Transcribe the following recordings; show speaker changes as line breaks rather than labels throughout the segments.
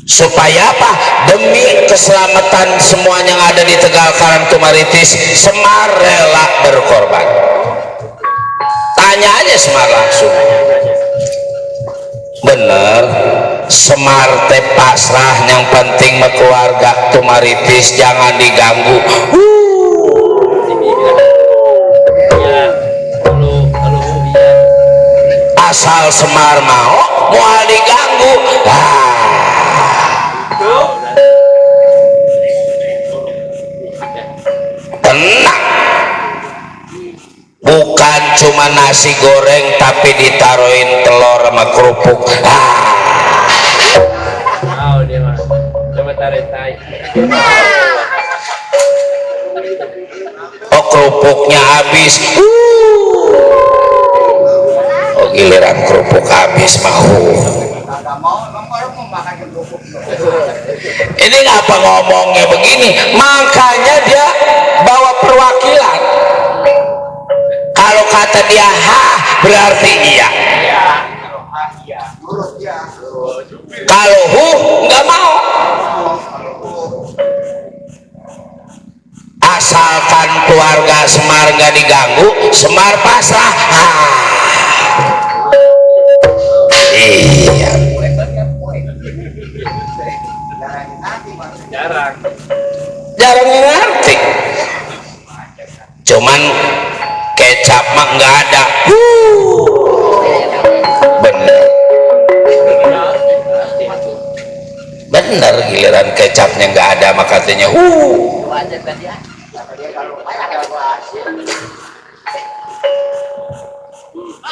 supaya apa? Demi keselamatan semua yang ada di Tegal Karang Tumaritis, Semar rela berkorban. Tanya aja Semar langsung. Bener, Semar teh pasrah, yang penting mah keluarga Tumaritis jangan diganggu. Asal Semar mau diganggu, tenang. Bukan cuma nasi goreng tapi ditaruhin telur sama kerupuk. Oh, kerupuknya habis. Oh, giliran kerupuk habis mau. Ini ngapa ngomongnya begini? Makanya dia bawa perwakilan. Kalau kata dia ha, berarti iya. Kalau hu, nggak mau. Asalkan keluarga Semar nggak diganggu, Semar pasrah. Iya. Jarang ngerti. Cuman kecap mah nggak ada. Bener, giliran kecapnya nggak ada mah katanya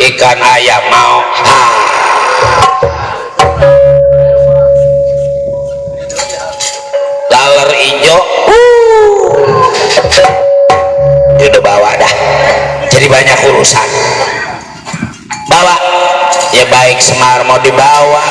ikan ayam mau laler ijo udah bawa dah, jadi banyak urusan. Bawa ya, baik Semar mau dibawa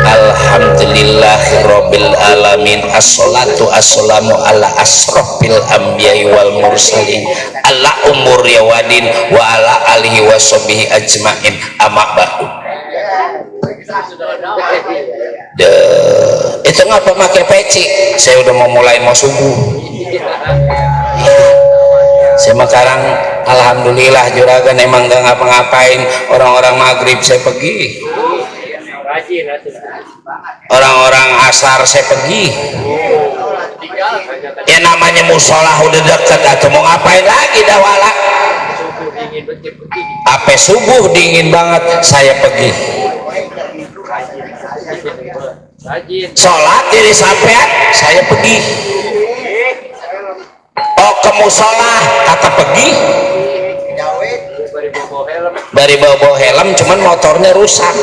Alhamdulillahirabbil alamin, assalatu assalamu ala asrofil anbiya'i wal mursalin ala umur yawadin wa ala alihi wa sahbihi ajmain, amma ba'du. Itu ngapa pakai peci? Saya udah mau mulai mau subuh. Saya sekarang alhamdulillah juragan emang gak ngapa-ngapain. Orang-orang maghrib saya pergi, orang-orang asar saya pergi. Ya namanya musola udah deket, atau mau ngapain lagi dah wala. Apa subuh dingin banget saya pergi. Sholat jadi sampean saya pergi. Oh ke musola kata pergi. Bari bawa helm cuman motornya rusak.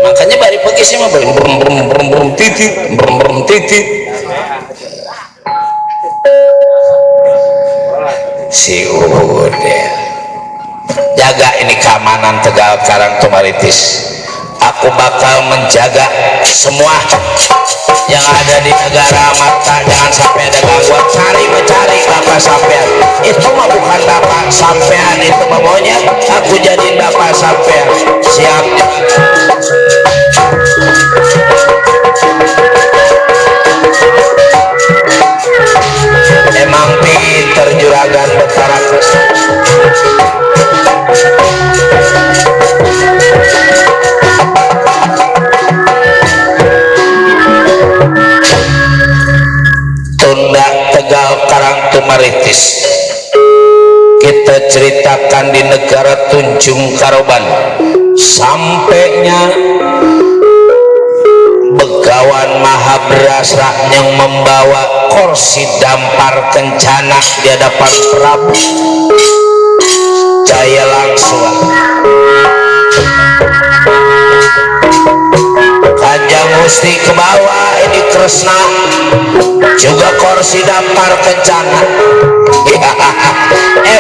Makanya bari pergi sih mah brum titit si udah jaga ini keamanan Tegal Karang Tumaritis. Aku bakal menjaga semua yang ada di negara mata, jangan sampai ada gangguan. Cari bapak sampean itu mah bukan bapak sampean, itu maunya aku jadiin bapak sampean. Siap. Emang pinter juragan Betarakus. Tunda Tegal Karang Tumaritis kita ceritakan di negara Tunjung Karoban. Sampainya Begawan Mahabrasra yang membawa kursi dampar kencana di hadapan Prabu Jaya langsung Kanjeng Gusti ke bawah ini Kresna juga kursi dampar kencana.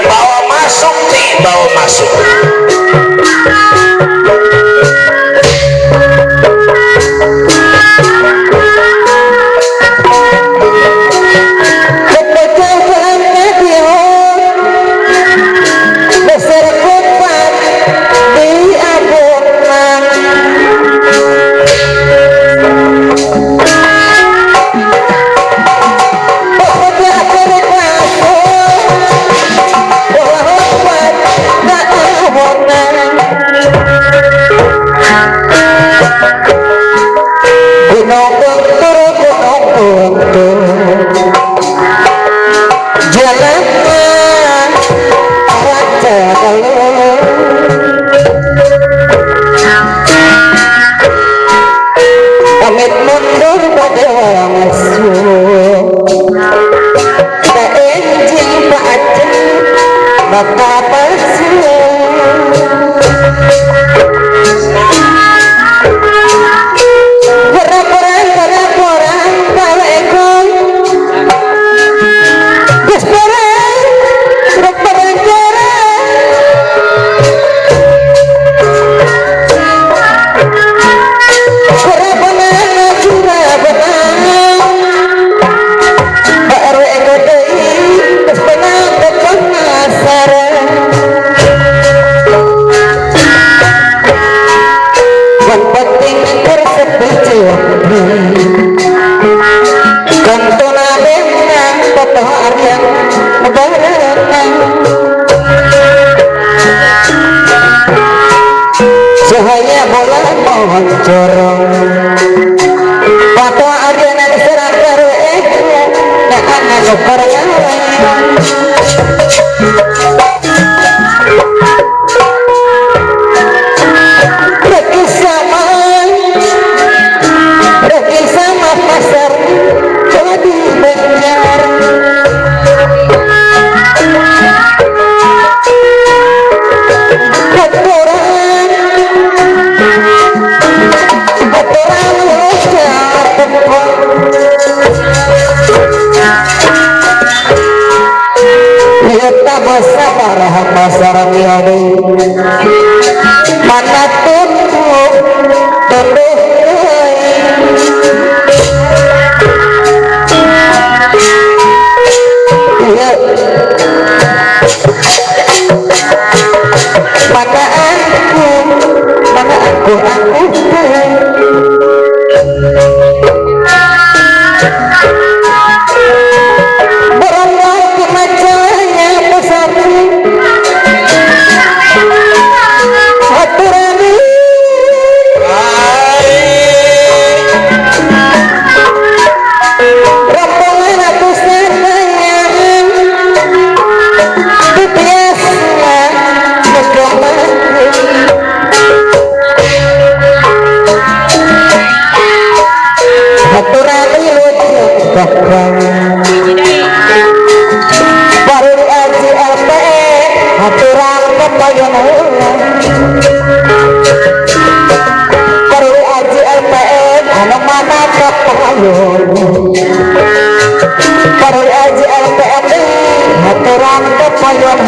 Bawa masuk nih, bawa masuk.
cahaya bulan mencorong foto adenan serang karwe na anak perayaan bersama pasar jadi benar aturan kita bersabar pasar miade mana tunduk tunduk mana aku berenang ke macanya pesantren aturan rombongan aku sananya biasanya bergemaran aturan baru aji LPE aturan kepayon baru aji LPE anu mana kepayon baru aji LPE aturan kepayon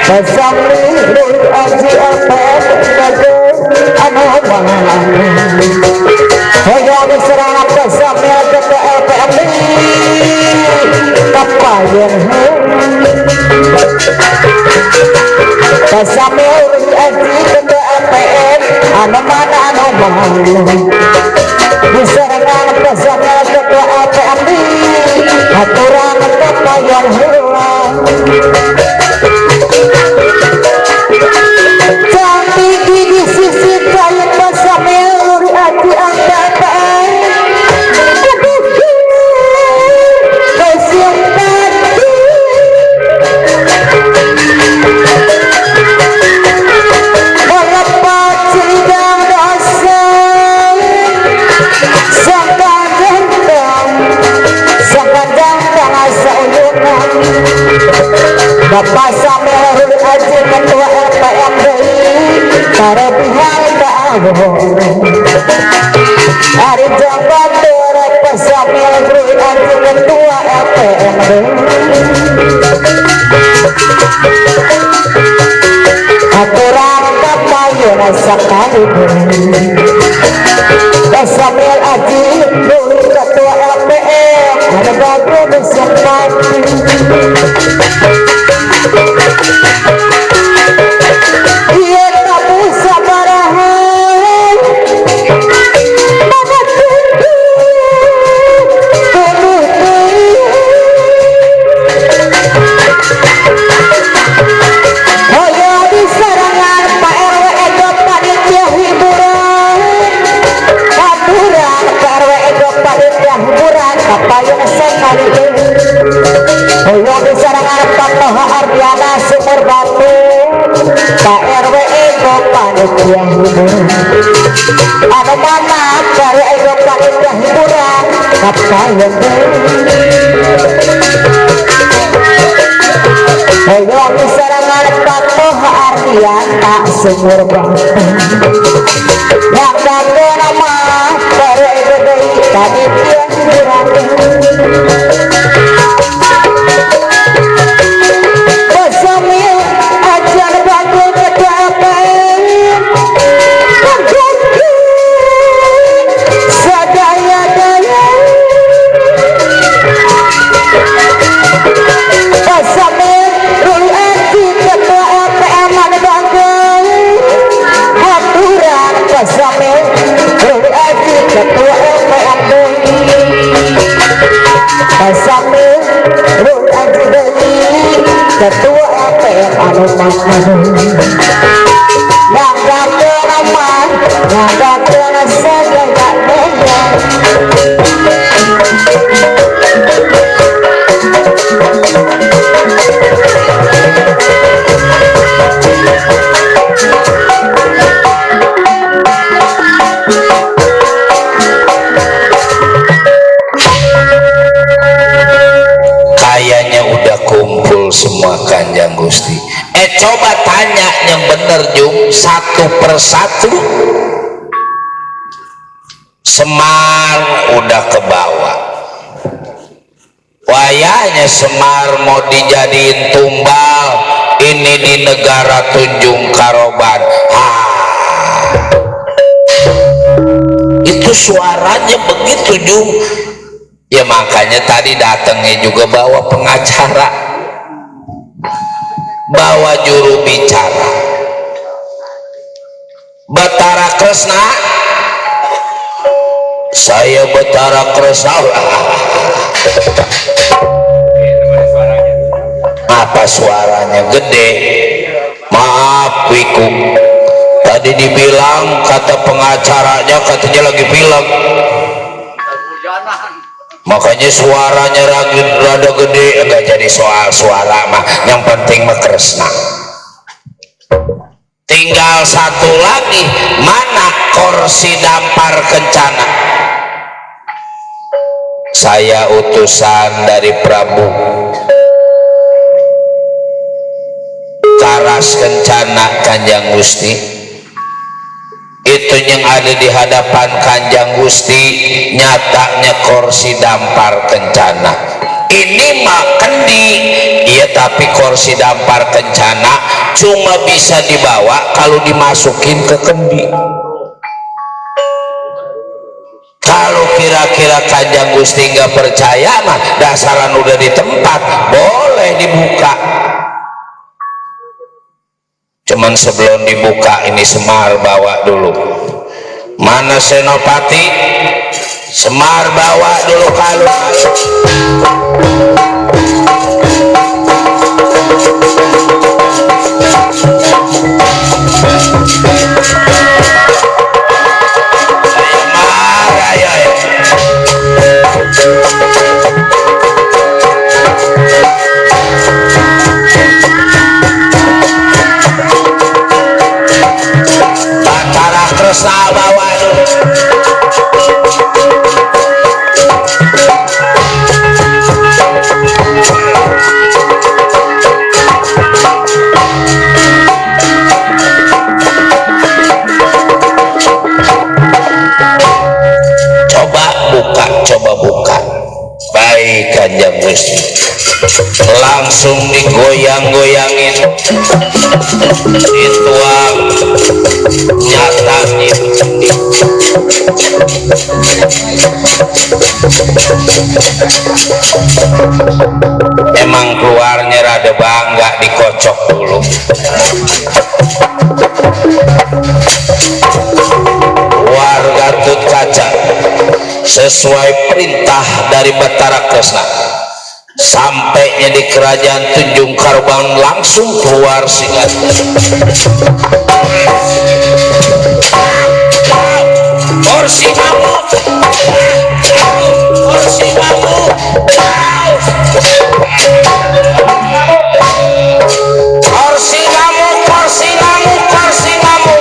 Pasamir aji LPM anu mangan hoya diserang pasamir ke LPM kapayen pasamir aji ke LPM anu mana anu mangan diserang pasamir ke LPM aturan kapayen cantik di sisi kalian pasamir hati anda Bapak Samerul Aji Ketua LPMD para pihak hari jabat Bapak Samerul Aji Ketua LPMD aturan kapayon sekali Bapak Samerul Aji Ketua LPM ada bagus bersempat iya kamu sabarahan mana tunduk hoya di serangan Pak RW Edo panitia hiburan aturan Pak RW Edo panitia hiburan kapayun sekali hoya di serangan Pak Toha Ardiana Sumur Batu Pak RW Ego panitia hiburan anu mana Pak RW Ego panitia hiburan kapayun hoya di serangan Pak Toha Ardiana Sumur Batu yang kata nama Pak RW Ego panitia hiburan Pasamir ajar bagus sambil bulan beli ketua RT anu makan nganggakeun aman nganggakeun segala beda
kayaknya udah kumpul semua Kanjeng Gusti. Coba tanya yang bener Jung, satu persatu. Semar udah ke bawah, wayahnya Semar mau dijadiin tumbal ini di negara Tunjung Karoban. Itu suaranya begitu Jung. Ya makanya tadi datangnya juga bawa pengacara, bawa juru bicara. Batara Kresna, saya Batara Kresna. Apa suaranya gede? Maaf Wiku, tadi dibilang kata pengacaranya katanya lagi pilek, makanya suaranya rada gede. Enggak jadi soal suara mah, yang penting mah Kresna. Tinggal satu lagi, mana kursi dampar kencana? Saya utusan dari Prabu Karas Kencana Kanjeng Gusti. Itu yang ada di hadapan Kanjeng Gusti nyatanya kursi dampar kencana. Ini mah kendi, iya, tapi kursi dampar kencana cuma bisa dibawa kalau dimasukin ke kendi. Kalau kira-kira Kanjeng Gusti nggak percaya mah dasaran udah di tempat, boleh dibuka. Cuman sebelum dibuka ini Semar bawa dulu. Mana Senopati? Semar bawa dulu kalung. Batara Kresna bawa dulu. Coba buka. Baik Kanjeng Gusti. Langsung digoyang-goyangin, dituang, nyatain. Emang keluarnya rada bangga, dikocok dulu. Warga Tut Kaca sesuai perintah dari Batara Kresna, sampainya di kerajaan Tunjung Karoban langsung keluar singat. Kursi kamu, kursi kamu, kursi kamu, kursi kamu, kursi kamu.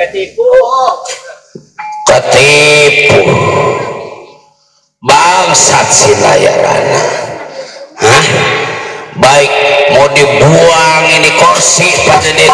ketipu bangsat sinayarana. Hah? Baik, mau dibuang ini kursi pada dia.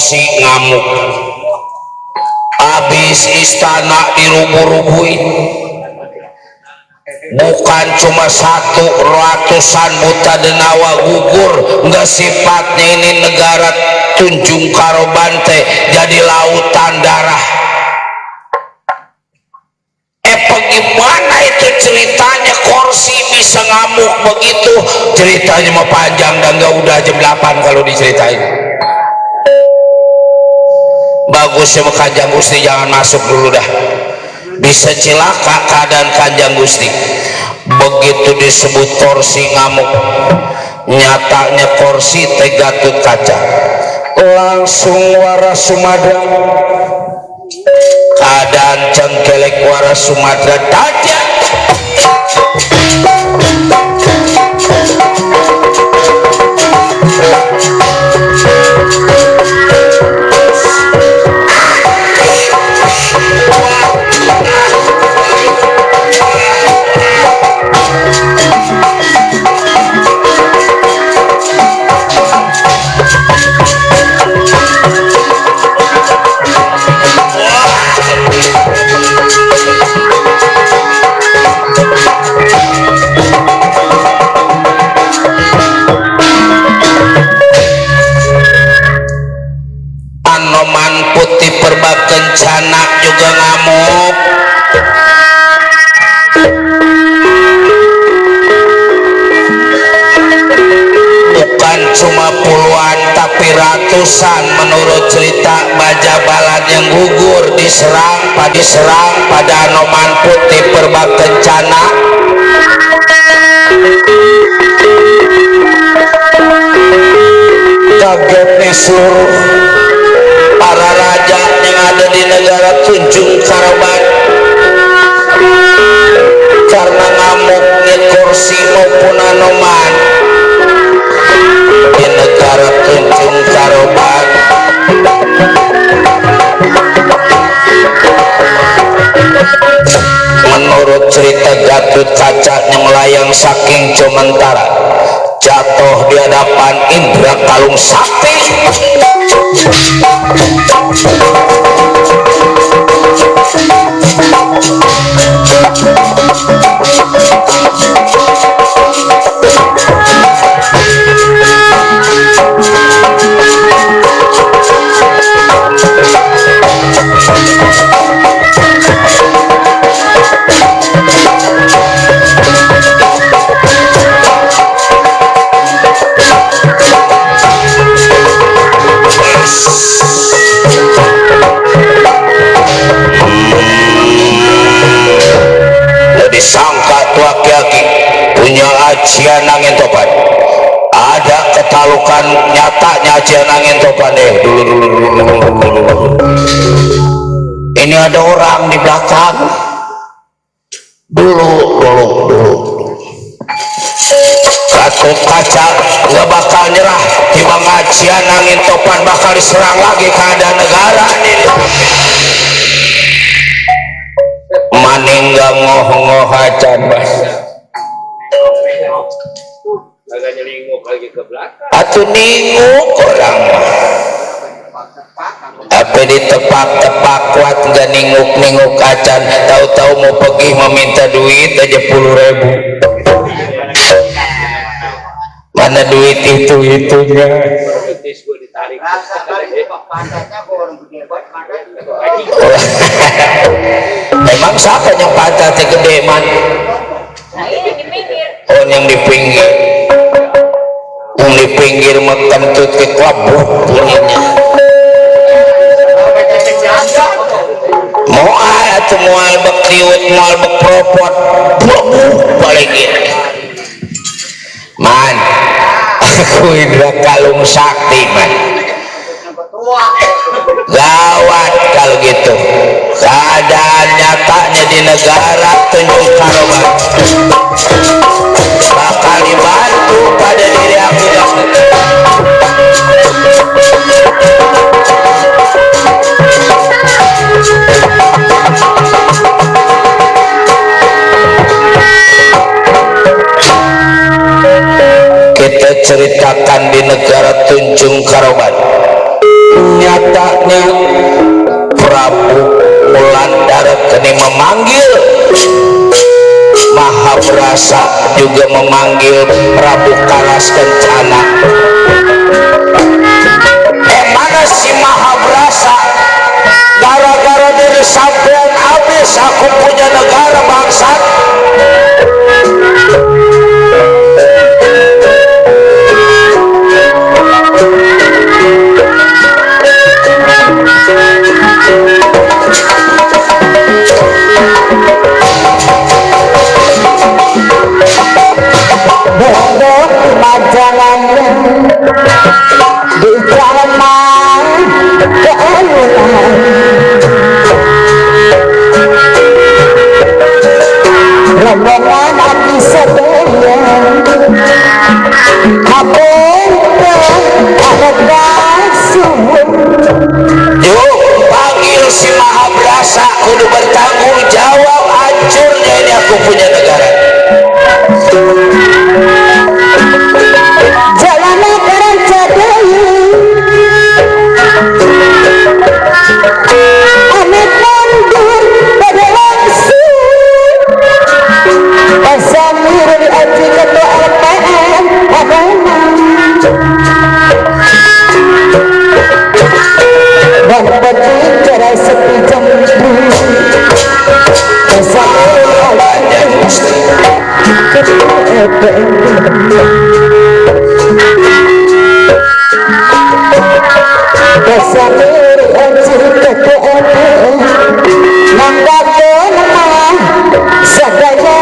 Ngamuk habis istana dirubuh-rubuhin, bukan cuma satu, ratusan buta denawa gugur. Nggak sifatnya ini negara Tunjung Karobante jadi lautan darah. Bagaimana itu ceritanya kursi bisa ngamuk begitu? Ceritanya mah panjang dan nggak udah jam 8 kalau diceritain. Bagus ya Kanjeng Gusti, jangan masuk dulu dah, bisa cilaka keadaan Kanjeng Gusti. Begitu disebut kursi ngamuk, nyatanya kursi teh Gatut Kaca. Langsung waras Sumadra, keadaan cengkelek waras Sumadra tajam. Kencana juga ngamuk. Bukan cuma puluhan tapi ratusan menurut cerita Bajabalan yang gugur diserang pada Anoman Putih Perba Kencana. Kagetnya seluruh para raja yang ada di negara Tunjung Karaban karena ngamuknya kursi maupun Anoman di negara Tunjung Karaban. Menurut cerita Gatut Kaca yang melayang saking Jomentara, jatuh di hadapan Indra Kalung Sakti. Disangka tua kiaki punya ajian angin topan, ada ketalukan nyatanya ajian angin topan. Dulu. Ini ada orang di belakang. Dulu. Gatut Kaca nggak bakal nyerah. Tiba ajian angin topan bakal diserang lagi keadaan negara ini. Maning gak ngoh-ngoh acan bas.
agak nyelingkup lagi ke belakang.
Atuh ninguk orang apa ditepak-tepak kuat nggak ninguk acan, tahu-tahu mau pergi meminta duit aja 10.000. Mana duit itunya?
Betis gue ditarik.
Memang siapa yang pantatnya gede man? Oh yang di pinggir. Yang di pinggir mah kentut ke kelabut bunyinya. Mau atau mual bek liwet, mual bek propot, balik ini. Man, aku Indra Kalung Sakti man. Gawat kalau gitu. Keadaan nyatanya di negara Tunjung Karoban bakal dibantu pada diri aku. Kita ceritakan di negara Tunjung Karoban, nyatanya Prabu Wulandara kini memanggil Mahabrasa, juga memanggil Prabu Kalas Kencana. Mana si Mahabrasa? Gara-gara diri sampean habis aku punya negara bangsat.
Di zaman keemunan rombongan api sebelah kapunten adat subuh.
Yuk panggil si Mahabrasa, kudu bertanggung jawab hancurnya ini aku punya negara.
Jalan negara jadaya amit mundur pada langsung Samir Aji ketua LPM agama dan berbicara sepi jembu Samir Aji ketua LPM Samir Aji ketua LPM menggagal mah sadaya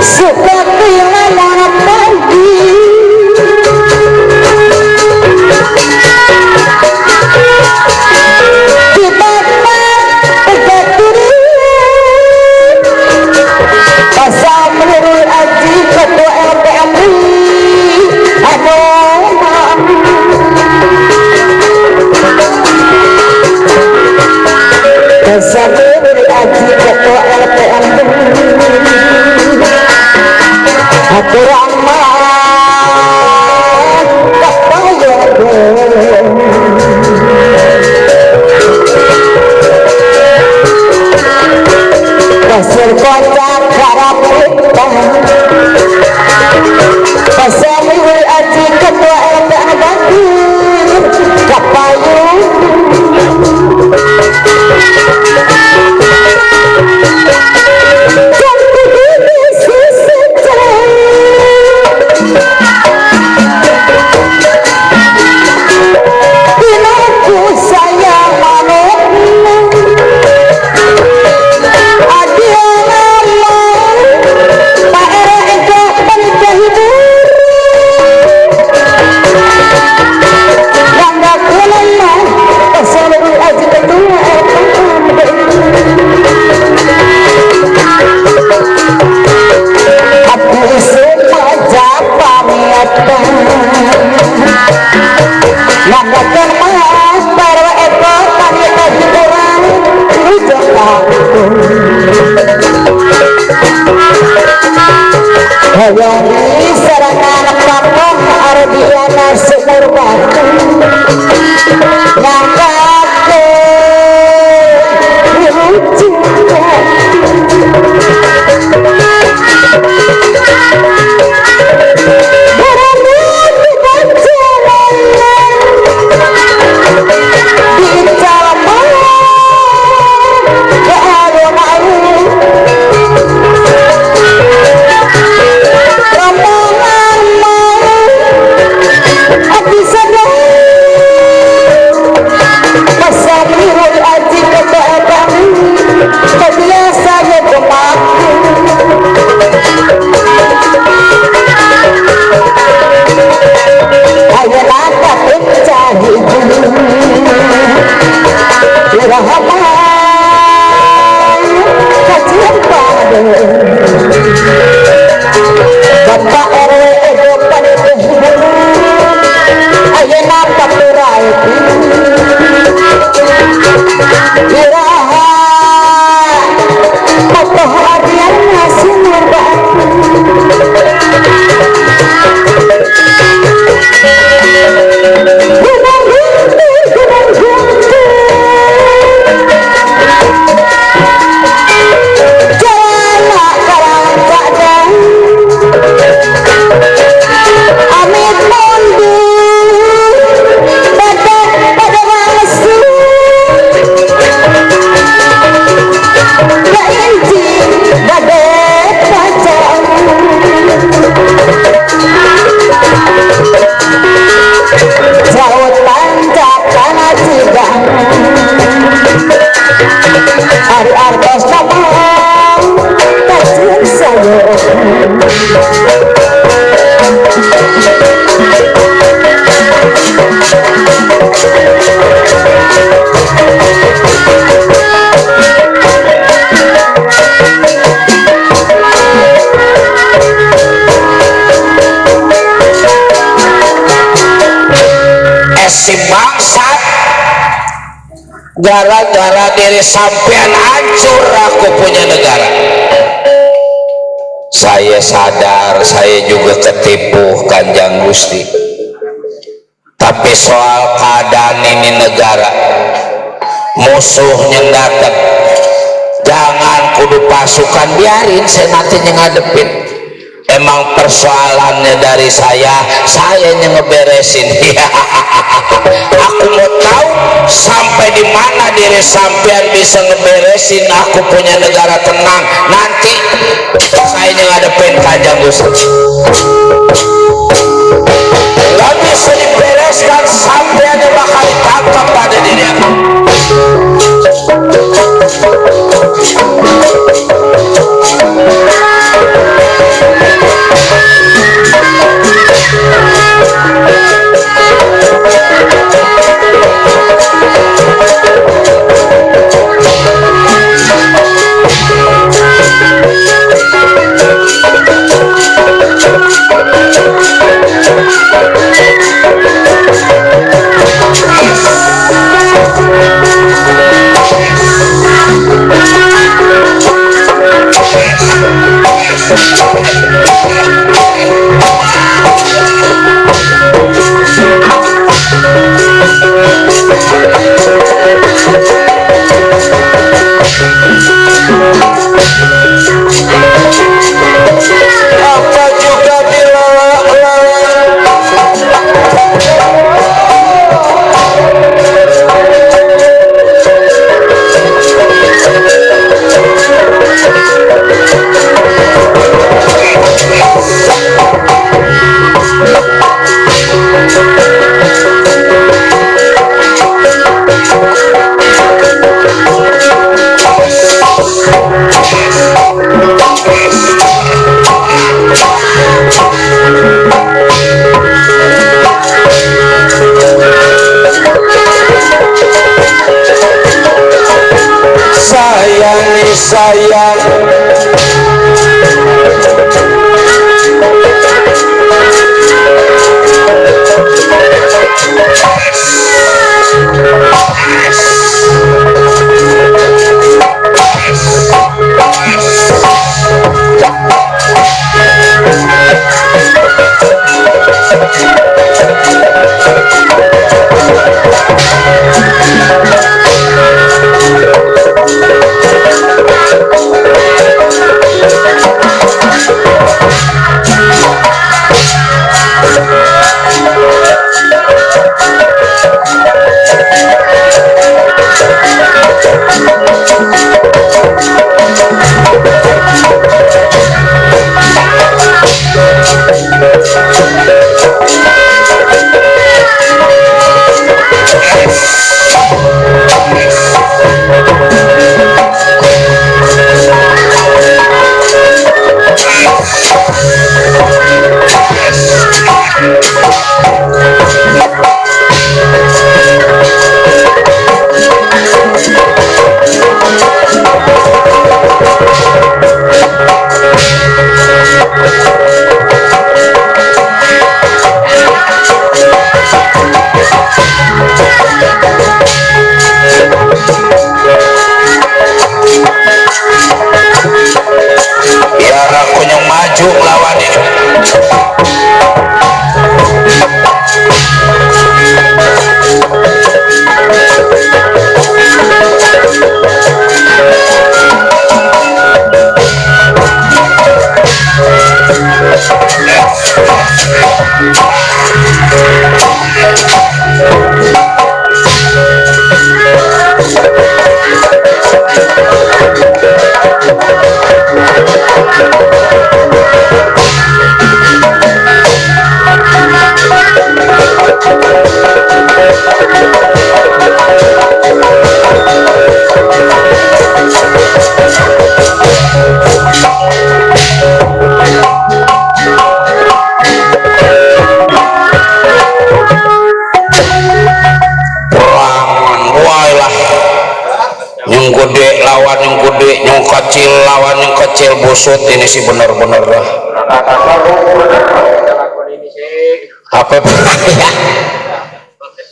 seperti malam pagi di bawah pegaturian pasal menurut Aji ketua LPM Samir Aji ketua LPM aku ramah kapaya pasir kocak karaputan Samir Aji ketua LPM bandir kapayun dan begitu sejalan hoyong serangan kampung Ardiana Sumur Batu nyangkake ujung Bapak RW Edo Panitia ayeuna paturai iraha Patuh Ardiana Sumur Batu Hari artos nama kacun sayur
si bangsat gara-gara diri sampean hancur aku punya negara. Saya sadar saya juga ketipu Kanjeng Gusti, tapi soal keadaan ini negara musuhnya datang, jangan kudu pasukan, biarin saya nanti ngadepin. Emang persoalannya dari saya yang ngeberesin. Aku mau tahu sampai di mana diri sampean bisa ngeberesin aku punya negara tenang. Nanti saya yang ngadepin Kanjeng Gusti. Gak bisa dibereskan, sampean yang bakal ditangkap pada diri aku. Sayang biar aku yang maju lawan ini. Yang gede lawan yang gede, yang kecil lawan yang kecil, busut ini sih bener-bener dah. Apa ya?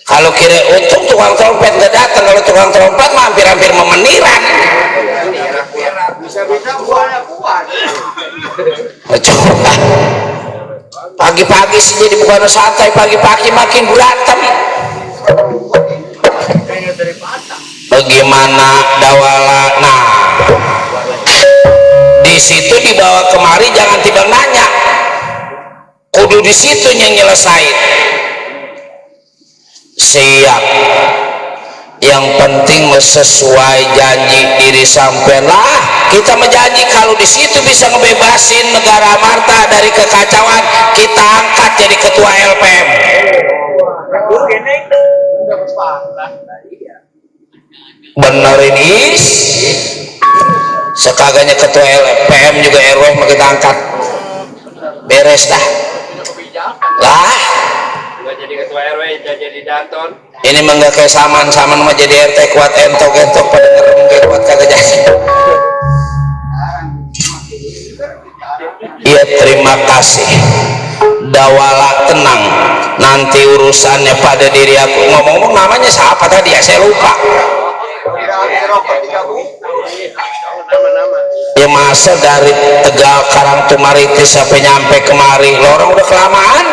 Kalau kira untung tukang trompet gak datang, kalau tukang trompet mah hampir-hampir memeniran.
Bisa-bisa buah.
Coba pagi-pagi sih jadi bukan santai, pagi-pagi makin berantem. Bagaimana dawala? Nah, di situ dibawa kemari jangan tiba nanya, kudu di situ yang nyelesain. Siap. Yang penting sesuai janji diri sampean lah. Kita menjanji kalau di situ bisa ngebebasin negara Marta dari kekacauan, kita angkat jadi ketua LPM. Bener ini sekaganya ketua LPM juga RW mau kita angkat, beres dah lah.
Nggak jadi ketua RW, nggak jadi daton.
Ini mah nggak kayak saman mah jadi RT kuat entok pada ngerem kayak kuat kagak jadi. Iya, terima kasih. Dawala tenang, nanti urusannya pada diri aku. Ngomong-ngomong namanya siapa tadi ya, saya lupa. Ya masa dari Tegal Karangtumaritis sampai nyampe kemari, lorong udah kelamaan.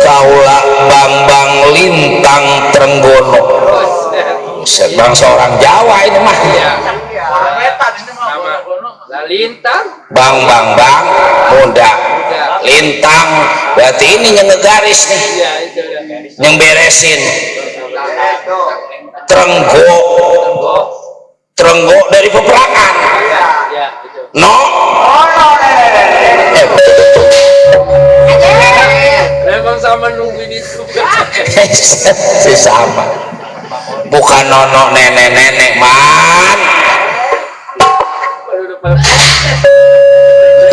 Kaula Bang Lintang Trenggono, bangsa orang Jawa ini mah.
Lintang.
Bang muda. Lintang berarti ini yang ngegaris nih, yang beresin. Trenggo dari peperangan. No.
Memang sama nungguin itu.
Sama. Bukan nono nenek man.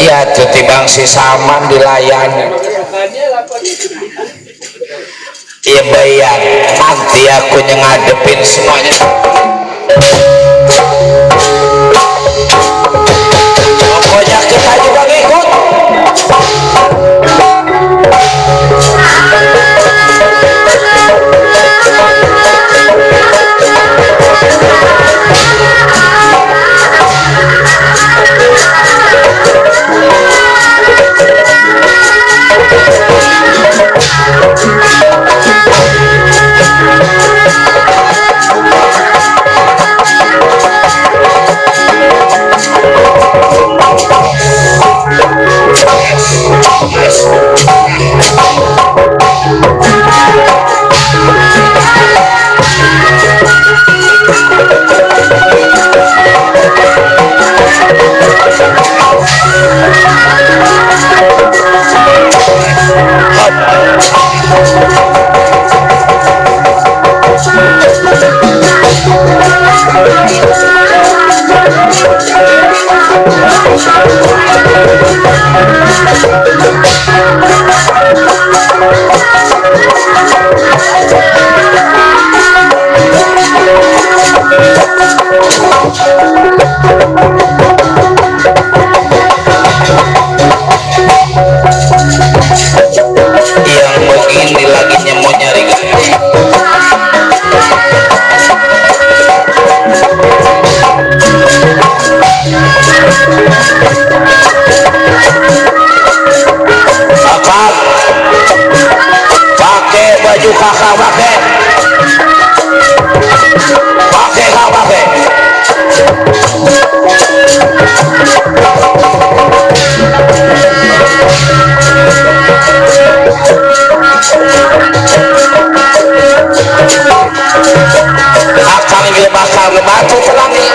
Iya tuh tibang si saman dilayani. Iya bayar, nanti aku yang ngadepin semuanya. Pokoknya kita juga ngikut. yang begini lagi mau nyari ganti. Kakak pakai baju kakak, pakai kak, pakai akang juga bakal ngebantu pelangi.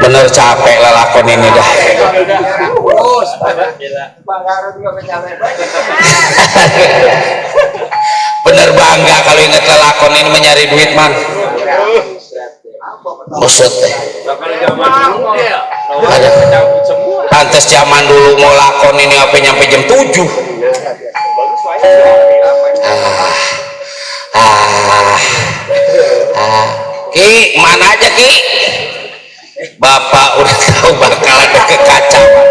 Bener capek lah lakon ini dah. Bener bangga kalau inget lakon ini menyari duit man. Maksud teh. Pantes zaman dulu mau lakon ini apa nyampe jam 7. Ki, mana aja Ki? Bapak udah tahu bakal ada kekacauan.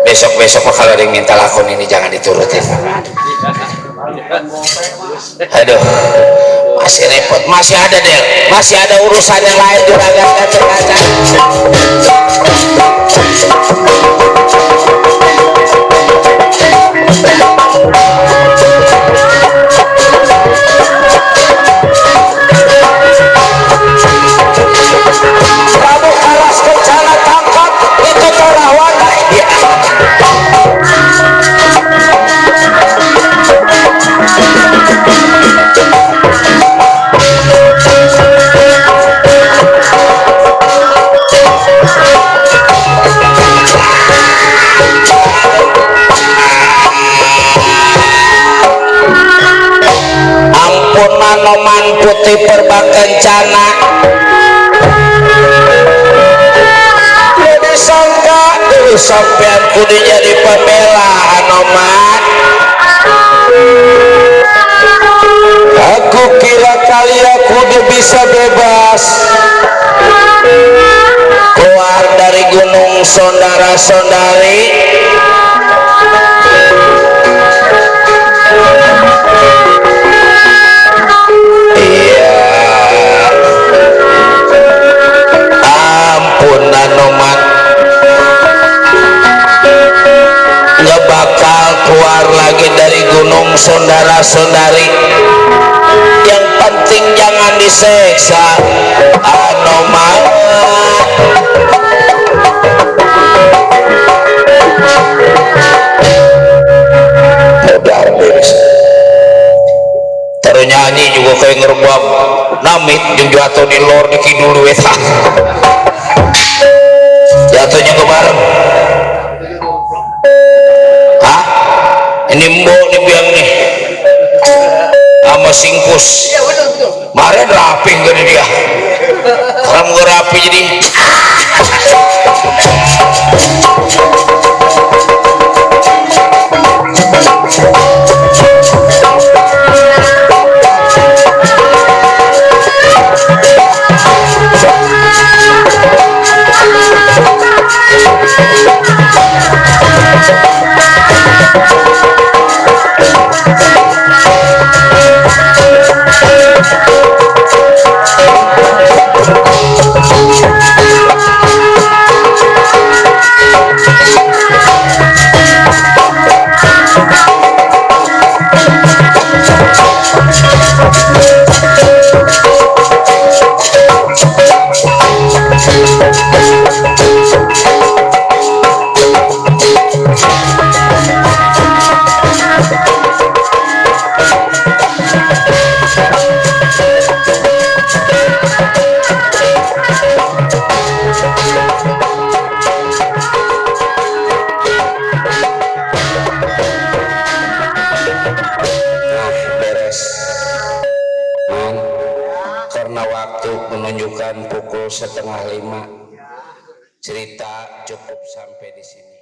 Besok-besok kalau ada yang minta lakon ini jangan diturutin. Aduh, masih repot, masih ada Del, masih ada urusan yang lain juragan dan terkaca. Kamu alas kencana tangkap itu terawan ya. Ampun manoman putih perba kencana. Sampean kudu jadi pembela Anoman. Aku kira kalian kudu bisa bebas keluar dari gunung saudara-saudari saudara-saudari, yang penting jangan diseksa anomal. Modal beres terus nyanyi juga kayak ngerebab namit yang jatuh di lor di kidul weta jatuhnya ke bareng. Hah? Ini mbok nih biang nih sama singkus kemarin rapi gak dia orang gue rapi jadi karena waktu menunjukkan pukul 4:30 cerita cukup sampai di sini.